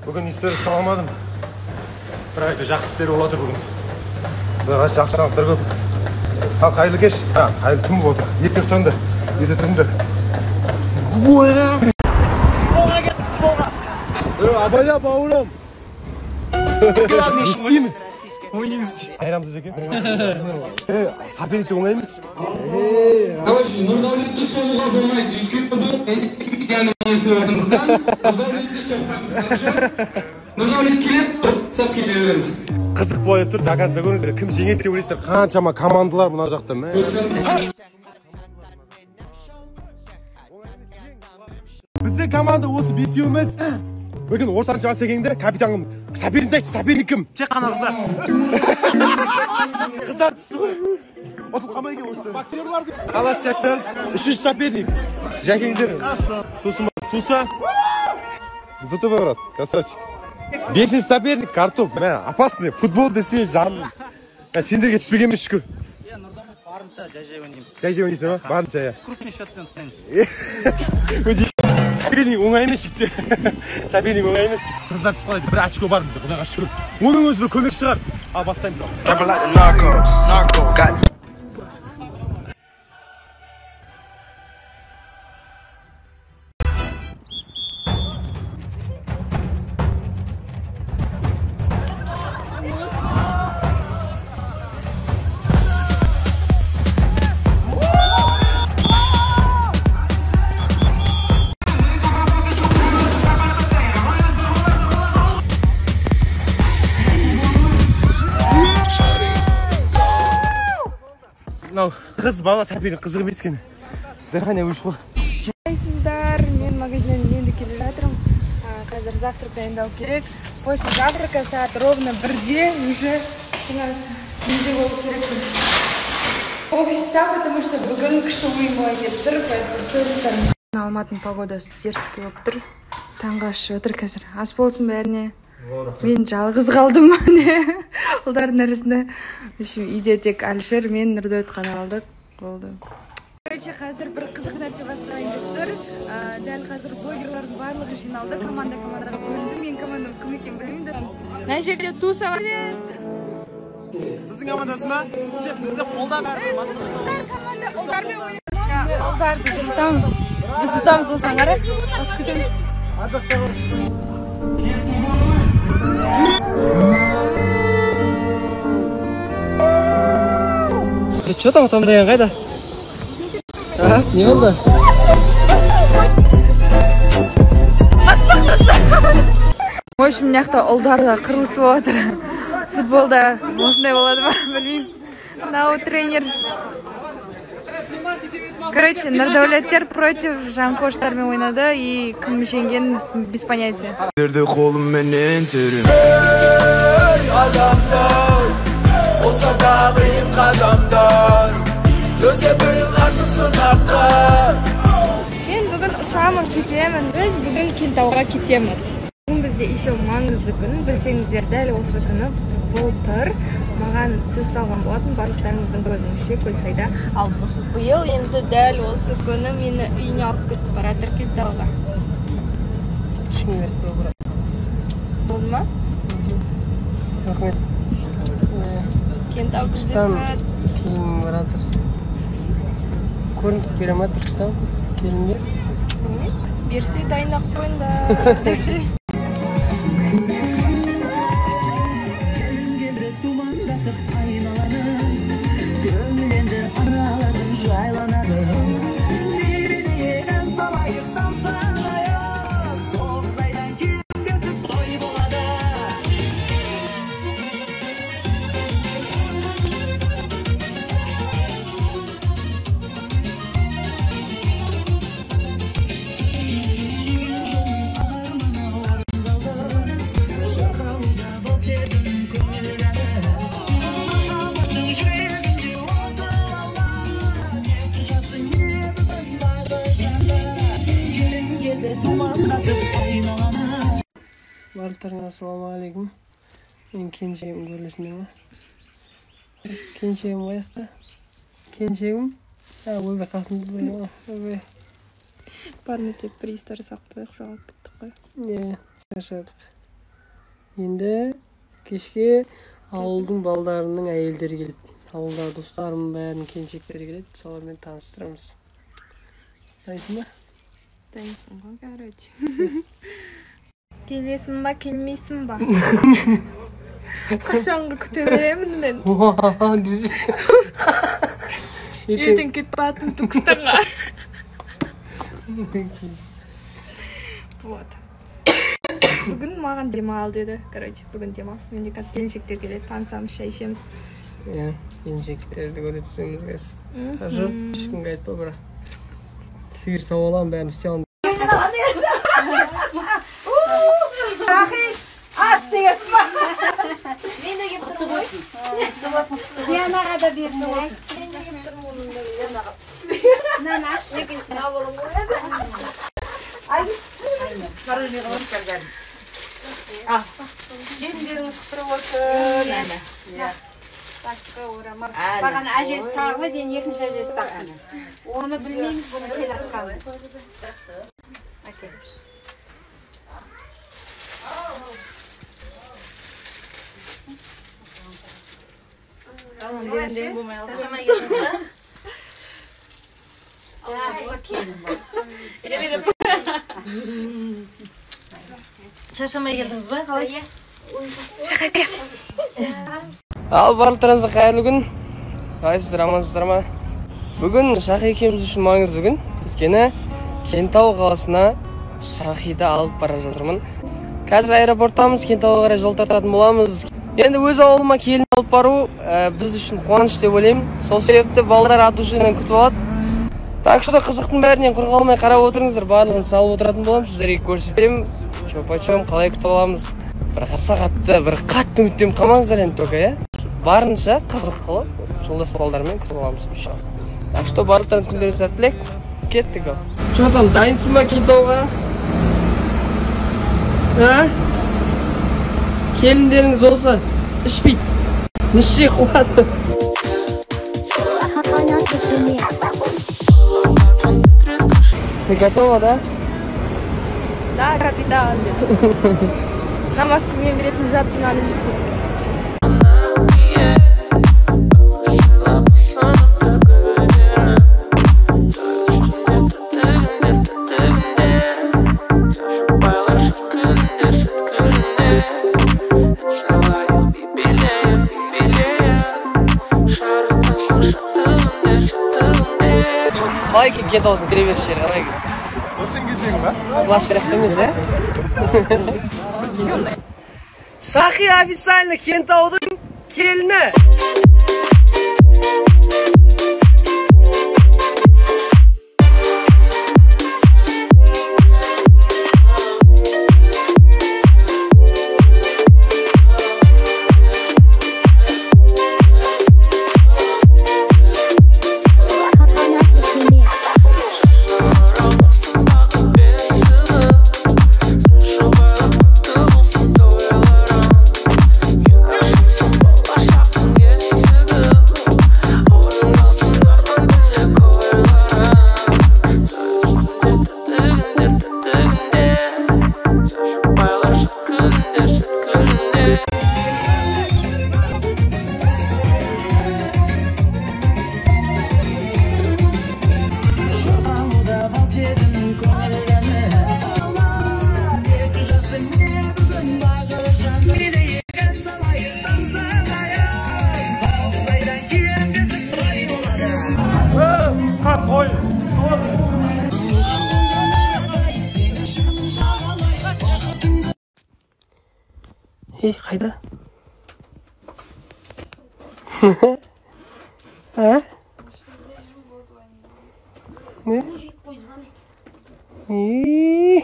Бүгін история сала алмадым. Бірақ әйтеуір жақсы істер болып жатыр бүгін. Құдайға жақсы жаңалықтар көп. Ал қайырлы кеш. Қайырлы түн болып отыр. Ерте тұрыңдар. Ерте тұрыңдар. Абайла бауырым. Не істейміз? Ойнаймыз. Қайрамыз жеке. Соперник оңай емес. Короче, Нұрдәулетті соғуға болмайды. Өйткені бұл энергияның иесі болғандықтан Нұрдәулетті соқпаймыз, хорошо? Нұрдәулет келеді, тоқтап кете береміз. Қызық болып тұр, до конца көріңіздер. Кім жеңеді деп ойлайсыздар? Қаншама командалар мына жақта. Біздің команда осы бесеуіміз. Бүгін ортаншы бас екенде капитаным. Соперник айтшы, соперник кім? Тек қана қыздар. Қыздар түсті ғой. Ұтылып қалмай екен осы. Холостяктар. Үшінші соперник. Жәкеңдер. Сосын Туса. ЗТВ брат, красавчик. Бесінші соперник картоп. Мә, опасный. Футбол десе жан. Сендерге түспеген емес, шүкір. Нұрдәулет барынша жай-жай ойнаймыз. Жай-жай ойнайсың ба? Барынша, иә. Крупный счетпен ұтаймыз. Соперник оңай емес, жігіттер. Соперник оңай емес. Қыздар түсіп қалайды, бір очко бар бізде, құдайға шүкір. Оның өзі бір көмек шығар. Ал бастаймыз. Қыз бала соперник қызық емес екен. Дыхание өшіп қой. Қалайсыздар? Мен магазиннен енді келе жатырмын. Қазір завтрак дайындау керек. После завтрака сағат ровно 1-де уже 12-де болу керекпін. Офиста, потому что бүгін күшті ойын болайын деп тұр, поэтому стористарым. Алматының погодасы дерзкий болып тұр. Таңғы ас ішіп отыр қазір. Ас болсын бәріне. Мен жалғыз қалдым. Ұлдардың арасында. В общем, үйде тек Әлішер мен Нұрдәулет қана қалдық. Болды. Короче, қазір бір қызық нәрсе басталайын деп тұр. Дәл қазір блогерлардың барлығы жиналды. Команда командаға бөлінді. Менің командам кім екенін білмеймін. Мына жерде Туса бар. Біздің командасы ма? Бізді қолда бәрі. Команда ұлдармен ойнайды. Ұлдарды жыртамыз. Біз ұтамыз осыған қарай. Күтеміз. Че там ұтам деген қайда? А, не болды? В общем, мына жақта ұлдар да қырылысып жатыр. Футболда осындай болады ма, білмеймін. Мынау тренер. Короче, Нұрдәулеттер против жанқоштармен ойнады, и кім жеңген без понятия. Қолымменен терем. Адамдар, болса да қиын қадамдар, төзе біл қарсы сынаққа. Мен бүгін ұшамын, кетемін. Біз бүгін Кентауға кетеміз. Бүгін бізде еще маңызды күн. Білсеңіздер, дәл осы күні былтыр маған сөз салған болатын барлықтарыңыздың көзіңізше Көлсайда. Ал биыл енді дәл осы күні мені үйіне алып кетіп бара жатыр Кентауға. Болды ма? Рахмет. Кентау Түркістан кейін баратыр. Көрімдік бере ма Түркістан келінге? Берсе дайындап қойыңдар деп ше. Барлықтарыңа ассалаумағалейкум. Мен келіншегім көрілесіңдер ма? Келіншегім қаяқта? Келіншегім? Ойбай, қасымда ғой. Ойбай. Бармыз деп бір история салып қойдық, жоғалып кеттік қой. Иә, шаршадық. Енді кешке ауылдың балдарының әйелдері келеді. Ауылдағы достарым бәрінің келіншектері келеді. Солармен таныстырамыз. Дайынсың ба? Дайынсың ғой, короче. Келесің ба, келмейсің ба? Қашанғы күте беремін мен. Ертең кетіп баратым Түркістанға. Вот. Бүгін маған демал деді. Короче, бүгін демалыс. Менде қазір келіншектер келеді, танысамыз, шай ішеміз. Иә, келіншектерді көре түсеміз қазір. Хорошо, ешкімге айтпа бірақ. Сиыр сауып аламын, бәрін істей аламын. Аш дегенсің ба? Мен де келіп тұрмын ғой. Дианаға да бердім. Мен де келіп тұрмын оның да Дианаға. Нана, екіншісін алып аламын ғой. Мороженое қылып келгенбіз. Келіндеріңіз құтты болсын. Басқа орамал. Маған әжесі тағы, дейін екінші әжесі тағы. Оны білмейміз, бұны келе жатқанын. Әкеліңіз. Шаршамай келдіңіз ба? Жақсы келін болды. Шаршамай келдіңіз ба? Қалайсыз? Ал барлықтарыңызға қайырлы күн. Қалайсыздар, амансыздар ма? Бүгін Шахи екеуміз үшін маңызды күн. Өйткені Кентау қаласына Шахиді алып бара жатырмын. Қазір аэропорттамыз, Кентауға қарай жол тартатын боламыз. Енді өз ауылыма келін алып бару біз үшін қуаныш деп ойлаймын. Сол себепті балалар от души-нан күтіп алады. Так что қызықтың бәрінен құр қалмай қарап отырыңыздар, барлығын салып отыратын боламын, сіздерге көрсетемін. Чё почём, қалай күтіп аламыз. Бір аса қатты, бір қатты үміттеніп қалмаңыздар енді только, иә? Барынша қызық қылып, жолдас балдармен күтіп аламыз. Так что барлықтарыңыз күндеріңіз сәттілік. Кеттік ал. Чё там, дайынсың ба Кентауға? А? Келіндеріңіз болса ішпейді. Неше қуады. Ты готова, да? Да, капитан. На Москве беретін жартысын аны ішті. Қалай екен Кентаудың кіреберіс жері, қалай екен? Осы сен келсең ба? Плащ сияқты емес, ә? Шахи официально Кентаудың келіні. Ей, қайда? А? Не?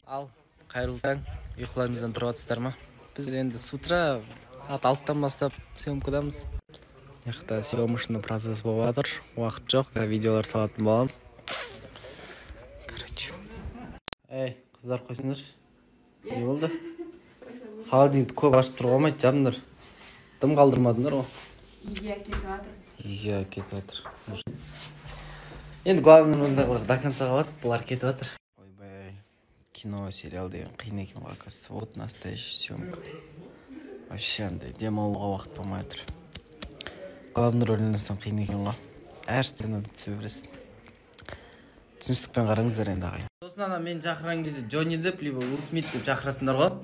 Ал, қайырлы таң. Ұйқыларыңыздан тұрып жатсыздар ма? Біз енді с утра сағат 6-тан бастап съемкадамыз. Мына жақта съемочный процесс болып жатыр. Уақыт жоқ, видеолар салатын боламын. Короче. Ей, қыздар қойсыңдаршы. Не болды? Холодильникті көп ашып тұруға болмайды, жабыңдар. Дым қалдырмадыңдар ғой. Үйге кетіп жатыр. Үйге кетіп жатыр. Енді главный мындағылар до конца қалады, бұлар кетіп жатыр. Ойбай, Кино, сериал деген қиын екен ғой, оказывается. Вот настоящая съемка. Вообще андай демалуға уақыт болмай отыр. Главный рөл ойнасаң қиын екен ғой. Әр сценада түсе бересің. Түсіністікпен қараңыздар енді, ағайын. Сосын ана мені шақырған кезде Джонни Депп либо Уилл Смит деп шақырасыңдар ғой.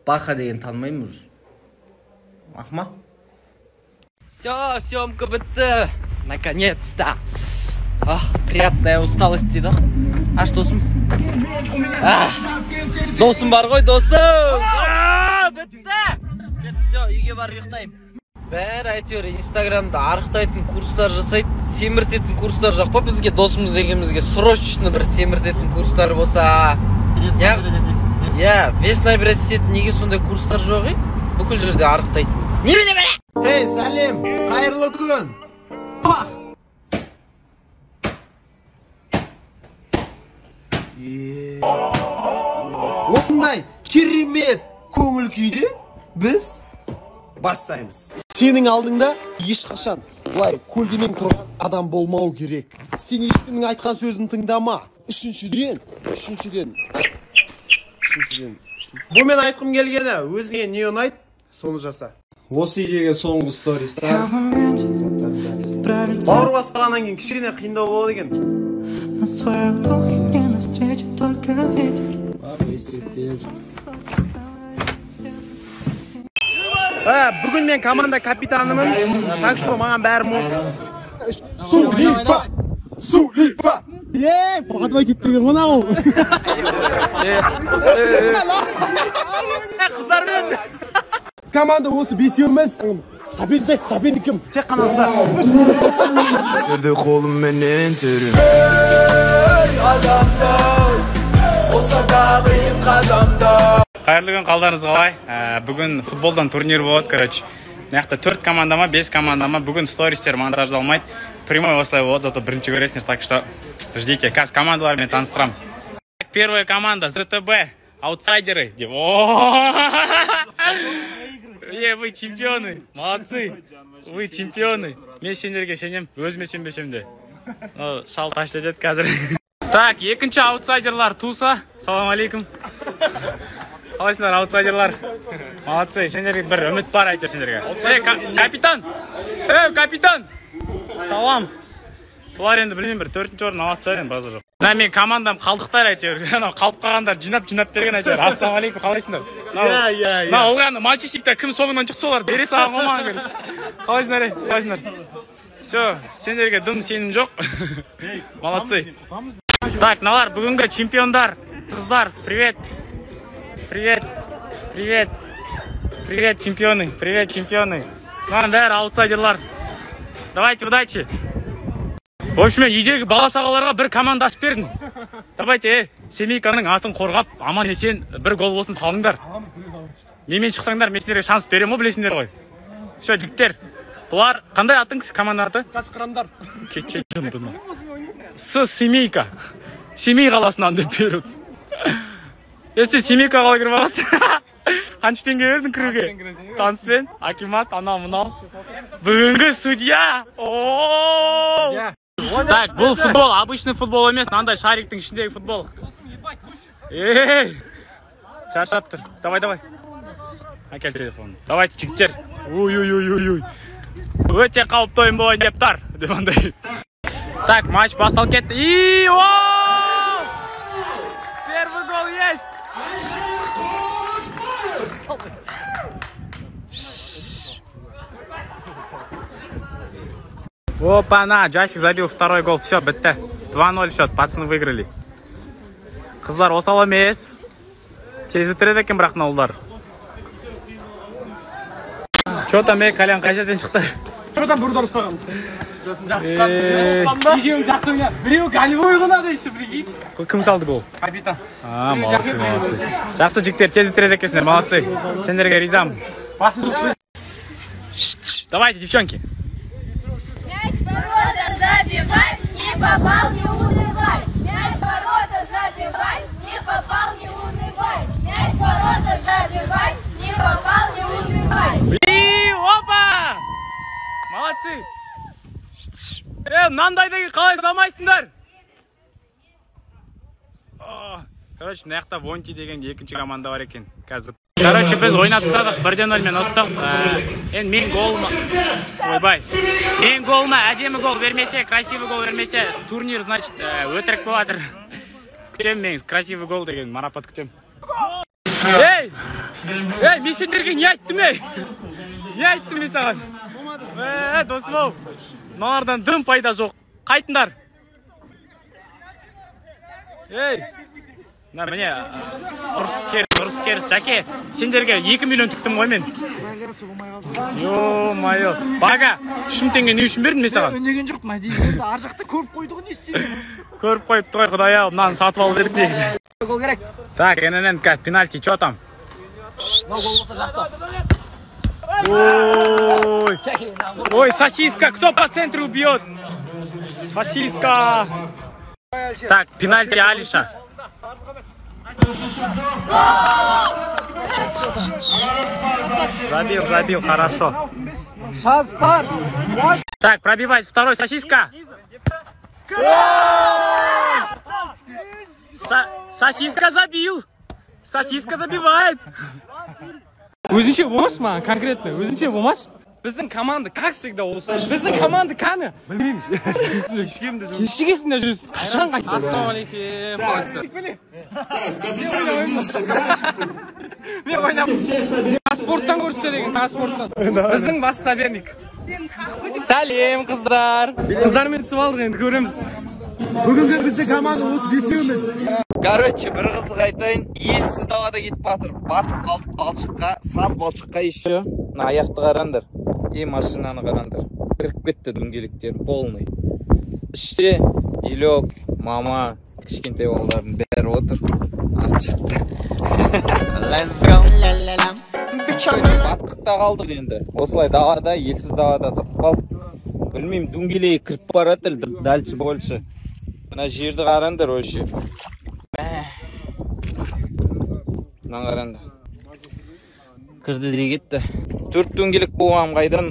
Баха деген танымаймын уже. Ақма. Все, съемка бітті. Наконец-то. Ах, приятная усталость дейді. Аш, досым. Досым бар ғой, досым. Бітті. Все, үйге барып ұйықтаймын. Бәрі әйтеуір Инстаграмда арықтайтын курстар жасайды, семіртетін курстар жоқ па бізге, досымыз екеумізге срочно бір семіртетін курстар болса. Иә, вес набирать ететін неге сондай курстар жоқ, е? Бүкіл жерде арықтайтын. Немене бәрі? Ей, сәлем, қайырлы күн. Пах! Осындай керемет көңіл күйде біз бастаймыз. Сенің алдыңда ешқашан былай көлденең тұрған адам болмау керек. Сен ешкімнің айтқан сөзін тыңдама. Үшіншіден. Бұл мен айтқым келгені, өзіңе не ұнайды, соны жаса. Осы үйдегі соңғы стористар. Бауыр баспағаннан кейін кішкене қиындау болады екен. Бүгін мен команда капитанымын, так что маған бәрі мол. Сулифа! Сулифа! Ей, подводить етпеген ғой ол. Қыздармен. Команда осы бесеуміз. Соперник, соперник кім? Тек қана қыздар. Жерде қолымменен терем. Ей, адамдар, болса да қиын қадамдар. Қайырлы күн, қалдарыңыз қалай? Бүгін футболдан турнир болады, короче. Мына жақта 4 команда ма, 5 команда ма. Бүгін стористер монтаждалмайды. Прямой осылай болады, зато бірінші көресіңдер, так что ждите. Қазір командалармен таныстырамын. Первая команда ЗТБ, аутсайдеры. Вы чемпионы, молодцы. Вы чемпионы. Мен сендерге сенем, өзіме сенбесем де. Шал таш етеді қазір. Так, екінші аутсайдерлар туса. Салам алейкум. Қалайсыңдар, аутсайдерлар? Молодцы, сендерге бір үміт бар әйтеуір сендерге. Ей, капитан! Ей, капитан! Салам! Бұлар енді білмеймін, бір 4-ші орын алатын шығар енді, базар жоқ. Мына менің командам қалдықтар әйтеуір. Анау қалып қалғандар жинап берген әйтеуір. Ассалаумағалейкум, қалайсыңдар? Иә. Мына ылғи мальчишникта кім соңынан шықса солар бере салған ғой маған келіп. Қалайсыңдар, ей? Қалайсыңдар? Все, сендерге дым сенім жоқ. Молодцы. Так, мыналар бүгінгі чемпиондар. Қыздар, привет. Привет, привет, привет, чемпионы, привет, чемпионы. Мынаның бәрі аутсайдерлар. Давайте, удачи. В общем, мен үйдегі бала шағаларға бір команда ашып бердім. Давайте, семейканың атын қорғап, аман есен бір гол болсын салыңдар. Менімен шықсаңдар, мен сендерге шанс беремін ғой, білесіңдер ғой. Все, жігіттер. Бұлар қандай атың, команда аты? Қасқырандар. Кетші, жындыны. С семейка. Семей қаласынан деп беріп. Сен семейка қалай кіріп аласың? Қанша теңге бердің кіруге? Таныспен, акимат, анау мынау. Бүгінгі судья. Так, бұл футбол, обычный футбол емес, мынандай шариктің ішіндегі футбол. Ей, шаршап тұр. Давай, давай. Әкел телефонды. Давайте, жігіттер. Ой-ой-ой-ой. Өте қауіпті ойын болайын деп тұр. Деп андай. Так, матч басталып кетті. И, о! Первый гол есть. Опа-на, Джасик забил второй гол. Все, бітті. 2-0 счет, пацаны выиграли. Қыздар осал емес. Тез бітіреді екен бірақ мына ұлдар. Че там, ей, Колян, қай жерден шықты? Че там, бір удар ұстаған. Екеуің жақсы ойнады. Біреуі голевой қылады еще, прикинь. Кім салды гол? Капитан. А, молодцы, молодцы. Жақсы жігіттер, тез бітіреді екенсіңдер, молодцы. Сендерге ризамын. Давайте, девчонки. Мяч в ворота забивай, не попал, не унывай. Мяч в ворота забивай, не попал, не унывай. Мяч в ворота забивай, не попал, не унывай. И опа! Молодцы! Мынандайды қалай салмайсыңдар? Короче, мына жақта Вонти деген екінші команда бар екен қазір. Короче, біз ойнап тастадық, 1-0 мен ұттық. Енді мен голыма, ойбай, мен голыма әдемі гол бермесе, красивый гол бермесе, турнир, значит, өтірік болып жатыр. Күтемін мен красивый гол деген марапат күтемін. Ей! Ей, мен сендерге не айттым, ей? Не айттым мен саған? Досым ау, мыналардан дым пайда жоқ. Қайтыңдар. Ей! Мына міне ұрыс керіс, ұрыс керіс. Жәке, сендерге 2 миллион тіктім ғой мен. Ё-моё. Бага, 3000 теңге не үшін бердім мен саған? Үндеген жоқпын, әдейі. Ар жақта көріп қойды ғой, не істеймін? Көріп қойыпты ғой, құдай ау, мынаны сатып алу керек негізі. Гол керек. Так, ННН, пенальти, чё там? Мынау гол болса жақсы. Ой, ой, сосиска, кто по центру бьет? Сосиска. Так, пенальти Алиша. Забил, забил, хорошо. Так, пробивает второй сосиска. Сосиска забил. Сосиска забивает. Өзінше болмашы маған, конкретно, өзінше болмашы. Біздің команда, как всегда, осы. Біздің команда қаны? Білмеймін. Кешігесің де жүрсің. Қашан қайтсың? Ассалаумағалейкум. Мен ойнап. Спорттан көрсетсе деген, спорттан. Біздің бас соперник. Сәлем, қыздар. Қыздармен түсіп алдық, енді көреміз. Бүгінгі біздің команда осы бесеуміз. Короче, бір қызық айтайын, елсіз далада кетіп батыр, батып қалдық балшыққа, саз балшыққа еще. Мына аяқты қараңдар, и машинаны қараңдар. Кіріп кетті дөңгелектер, полный. Іште Делек, мама, кішкентай балалардың бәрі отыр. Арт жақта. Let's go. Батқықта қалдық енді. Осылай далада, елсіз далада тұрып қалдық. Білмеймін, дөңгелегі кіріп баратыр, дальше больше. Мына жерді қараңдар вообще. Мына қараңдар. Кірді де кетті. 4 дөңгелек болған қайдан,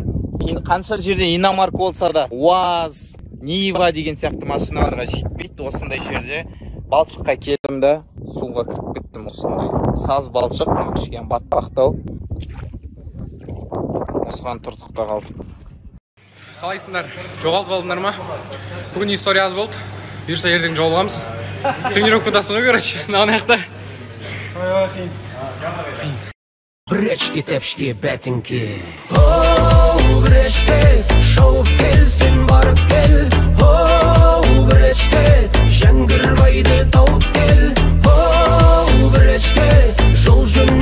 қанша жерде иномарка болса да, УАЗ, Нива деген сияқты машиналарға жетпейді. Осындай жерде балшыққа келдім да, суға кіріп кеттім осындай. Саз балшық, мынау кішкене батпақтау. Осыған тұрдық та қалдық. Қалайсыңдар? Жоғалтып алдыңдар ма? Бүгін история аз болды. Бұйырса ертең жолығамыз. Тренировкадасың ғой, короче, мына жақта. Бречки, тепшки, бәтіңке. Оу, бречке, шауып кел, сен барып кел. Оу, бречке, Жәңгірбайды тауып кел. Оу, бречке, жол жөнде.